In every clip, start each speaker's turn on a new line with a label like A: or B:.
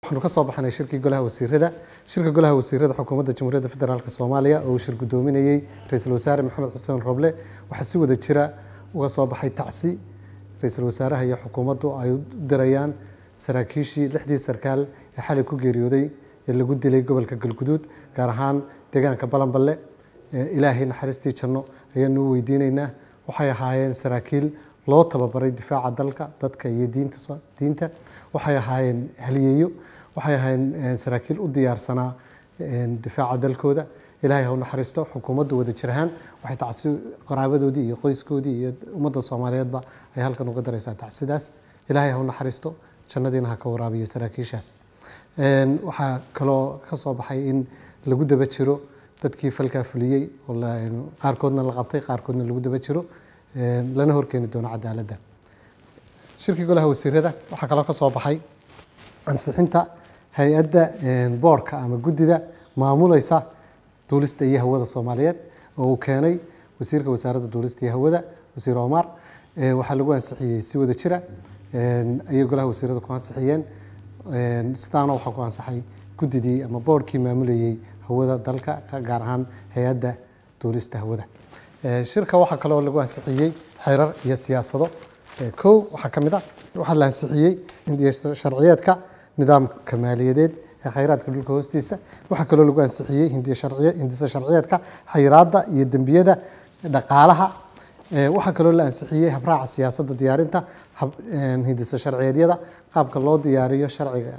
A: Waxaanu ka soo baxnay shirkii golaha wasiirada. Shirka golaha wasiirada xukuumadda Jamhuuriyadda Federaalka Soomaaliya oo uu shir guddoominayey Ra-iisul Wasaare Maxamed Xuseen Roble, waxaa si wada jira uga soo baxay tacsi ra-iisul wasaaraha iyo xukuumaddu ay u dirayaan saraakiishii 6dii sarkaal ee xalay ku geeriyooday ee lagu dilay gobolka Galguduud, gaar ahaan deegaanka Balanballe. Ilaahay naxariistii janno ayaanu u weydiinaynaa. Waxay ahaayeen saraakiil loo tababaray difaaca dalka, dadka iyo diinta. Waxay ahaayeen halyeeyo, waxay ahaayeen saraakiil u diyaarsanaa difaaca dalkooda. Ilaahay ha u naxariisto. Xukuumaddu wada jir ahaan waxay tacsi qaraabadoodii iyo qoyskoodii iyo ummadda Soomaaliyeedba ay halkan uga daraysaa tacsidaas. Ilaahay ha u naxariisto, jannadiina ha ka waraabiyo saraakiishaas. Waxaa kaloo ka soo baxay in lagu daba jiro dadkii falkaa fuliyey, oo qaarkoodna la qabtay, qaarkoodna lagu daba jiro, lana horkeeni doono cadaaladda. Shirkii golaha wasiirada waxaa kaloo ka soo baxay ansixinta hay-adda boardka ama guddida maamulaysa duulista iyo hawada Soomaaliyeed oo uu keenay wasiirka wasaaradda duulista iyo hawada, Wasiir Omar. Waxaa lagu ansixiyey si wada jira ayay golaha wasiirada ku ansixiyeen. Sidaana waxaa ku ansaxay guddidii ama boardkii maamulayey hawada dalka, gaar ahaan hay-adda duulista hawada. Shirka waxaa kaloo lagu ansixiyey xeerar iyo siyaasado. Kow, waxaa ka mid a waxaa la ansixiyey hindiya sharciyeedka nidaamka maaliyadeed ee khayraadka dhulka hoostiisa. Waxaa kaloo lagu ansixiyey hindisa sharciyeedka xayiraadda iyo dembiyada dhaqaalaha. Waxaa kaloo la ansixiyey habraaca siyaasadda diyaarinta hindisa sharciyeedyada, qaabka loo diyaariyo sharciga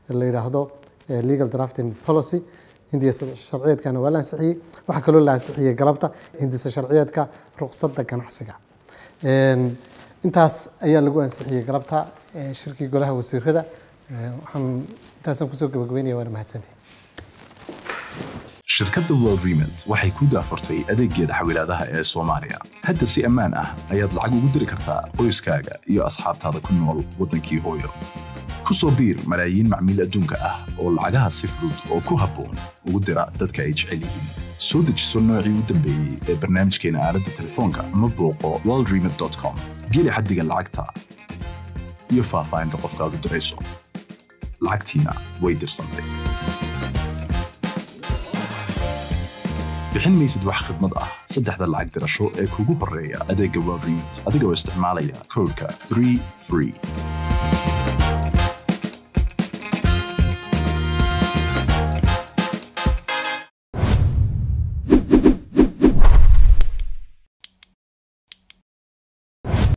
A: la yidhaahdo legal drafting policy. Hindisa sharciyeedkana waa la ansixiyey. Waxaa kaloo la ansixiyey galabta hindisa sharciyeedka ruqsadda ganacsiga. Intaas ayaa lagu ansixiyey galabta shirkii golaha wasiirada. Waxaan intaasaan kusoo gabagabeynaya, waana mahadsantihin.
B: Shirkadda World Remit waxay ku daafurtay adeeggeeda xawilaadaha ee Soomaaliya. Hadda si ammaan ah ayaad lacag ugu diri kartaa qoyskaaga iyo asxaabtaada ku nool waddankii hooyo. Ku soo biir malaayiin macmiil adduunka ah oo lacagaha si fudud oo ku habboon ugu dira dadka ay jecel yihiin. Soo dejiso noocii u dambeeyey ee barnaamijkeena aaladda telefoonka ama booqo worldremit.com. Geli xaddiga lacagta iyo faahfaahinta qofka aad u dirayso. Lacagtiina way dirsantay. Bixin maysid wax khidmad ah saddexda lacag dirasho ee kugu horeeya adeegga World Remit adigoo isticmaalaya koodhka 3 free.